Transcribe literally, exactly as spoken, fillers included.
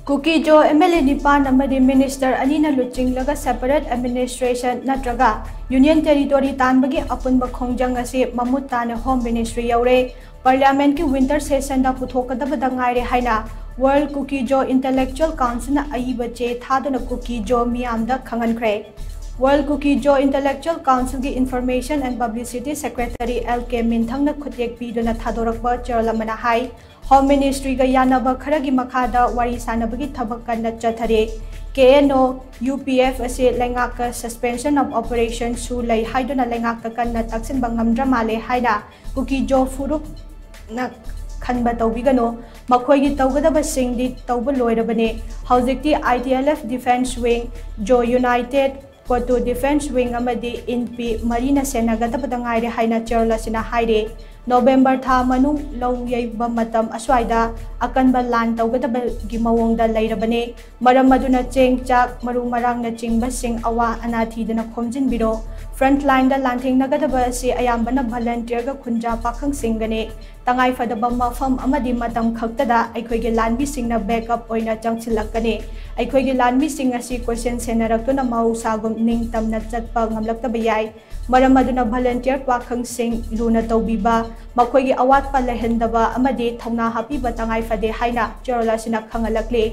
ꯀꯨꯀꯤꯖꯣ M L A ꯅꯤꯄꯥꯟ ꯑꯃꯗꯤ minister ꯑꯅꯤꯅ ꯂꯨꯆꯤꯡꯂꯒ separate administration ꯅꯠꯇ꯭ꯔꯒ Union Territory ꯇꯥꯟꯕꯒꯤ ꯑꯄꯨꯟꯕ ꯈꯣꯡꯖꯪ ꯑꯁꯤ ꯃꯃꯨꯠ ꯇꯥꯅ Home Ministry ꯌꯧꯔꯦ꯫ Parliament ꯀꯤ winter session ꯗ ꯄꯨꯊꯣꯛꯀꯗꯕꯗ ꯉꯥꯏꯔꯦ ꯍꯥꯏꯅ World ꯀꯨꯀꯤꯖꯣ Intellectual Council ꯅ ꯑꯏꯕ ꯆꯦ ꯊꯥꯗꯨꯅ ꯀꯨꯀꯤꯖꯣ ꯃꯤꯌꯥꯝꯗ ꯈꯪꯍꯟꯈ꯭ꯔꯦ꯫ World ꯀꯨꯀꯤꯖꯣ Intellectual Council ꯒꯤ Information and Publicity Secretary L K Minthang ꯈꯨꯠꯌꯦꯛ ꯄꯤꯗꯨꯅ ꯊꯥꯗꯣꯔꯛꯄ ꯆꯦꯔꯣꯜ ꯑꯃꯅ ꯍꯥꯏ, Home Ministry ꯒ ꯌꯥꯅꯕ ꯈꯔꯒꯤ ꯃꯈꯥꯗ ꯋꯥꯔꯤ ꯁꯥꯅꯕꯒꯤ ꯊꯕꯛ ꯀꯟꯅ ꯆꯠꯊꯔꯤ꯫ ꯀꯦ N O, U P F ꯑꯁꯤ ꯂꯩꯉꯥꯛꯀ suspension of operation ꯁꯨ ꯂꯩ ꯍꯥꯏꯗꯨꯅ ꯂꯩꯉꯥꯛꯇ ꯀꯟꯅ ꯇꯛꯁꯤꯟꯕ ꯉꯝꯗ꯭ꯔ ꯃꯥꯜꯂꯦ ꯍꯥꯏꯅ ꯀꯨꯀꯤꯖꯣ ꯐꯨꯔꯨꯞꯅ ꯈꯟꯕ ꯇꯧꯕꯤꯒꯅꯨ꯫ ꯃꯈꯣꯏꯒꯤ ꯇꯧꯒꯗꯕꯁꯤꯡꯗꯤ ꯇꯧꯕ ꯂꯣꯏꯔꯕꯅꯤ꯫ ꯍꯧꯖꯤꯛꯇꯤ I T L F Defence Wing, Zo United, ꯀꯣꯇꯨ Defence Wing ꯑꯃꯗꯤ ꯏꯟꯄꯤ ꯃꯔꯤꯅ ꯁꯦꯟꯅꯒꯗꯕꯗ ꯉꯥꯏꯔꯦ ꯍꯥꯏꯅ ꯆꯦꯔꯣꯜ ꯑꯁꯤꯅ ꯍꯥꯏꯔꯤ꯫ ꯅꯣꯕꯦꯝꯕꯔ ꯊꯥ ꯃꯅꯨꯡ ꯂꯧ ꯌꯩꯕ ꯃꯇꯝ ꯑꯁ꯭ꯋꯥꯏꯗ ꯑꯀꯟꯕ ꯂꯥꯟ ꯇꯧꯒꯗꯕꯒꯤ ꯃꯑꯣꯡꯗ ꯂꯩꯔꯕꯅꯤ꯫ ꯃꯔꯝ ꯑꯗꯨꯅ ꯆꯦꯡ, ꯆꯥꯛ, ꯃꯔꯨ ꯃꯔꯥꯡꯅꯆꯤꯡꯕꯁꯤꯡ ꯑꯋꯥ ꯑꯅꯥ ꯊꯤꯗꯅ ꯈꯣꯝꯖꯤꯟꯕꯤꯔꯣ꯫ Front line ꯗ ꯂꯥꯟꯊꯦꯡꯅꯒꯗꯕ ꯑꯁꯤ ꯑꯌꯥꯝꯕꯅ volunteer ꯒ ꯈꯨꯟꯖꯥ ꯄꯥꯈꯪꯁꯤꯡꯒꯅꯤ꯫ ꯇꯉꯥꯏꯐꯗꯕ ꯃꯐꯝ ꯑꯃꯗꯤ ꯃꯇꯝ ꯈꯛꯇꯗ ꯑꯩꯈꯣꯏꯒꯤ ꯂꯥꯟꯃꯤꯁꯤꯡꯅ backup ꯑꯣꯏꯅ ꯆꯪꯁꯤꯜꯂꯛꯀꯅꯤ꯫ ꯑꯩꯈꯣꯏꯒꯤ ꯂꯥꯟꯃꯤꯁꯤꯡ ꯑꯁꯤ ꯀꯣꯏꯁꯦꯟ ꯁꯦꯟꯅꯔꯛꯇꯨꯅ ꯃꯍꯧꯁꯥꯒꯨꯝ ꯅꯤꯡꯇꯝꯅ ꯆꯠꯄ ꯉꯝꯂꯛꯇꯕ ꯌꯥꯏ꯫ ꯃꯔꯝ ꯑꯗꯨꯅ volunteer ꯄꯥꯈꯪꯁꯤꯡ ꯂꯨꯅ ꯇꯧꯕꯤꯕ, ꯃꯈꯣꯏꯒꯤ ꯑꯋꯥꯠꯄ ꯂꯩꯍꯟꯗꯕ ꯑꯃꯗꯤ ꯊꯧꯅꯥ ꯍꯥꯞꯄꯤꯕ ꯇꯉꯥꯏ ꯐꯗꯦ ꯍꯥꯏꯅ ꯆꯦꯔꯣꯜ ꯑꯁꯤꯅ ꯈꯪꯍꯜꯂꯛꯂꯤ꯫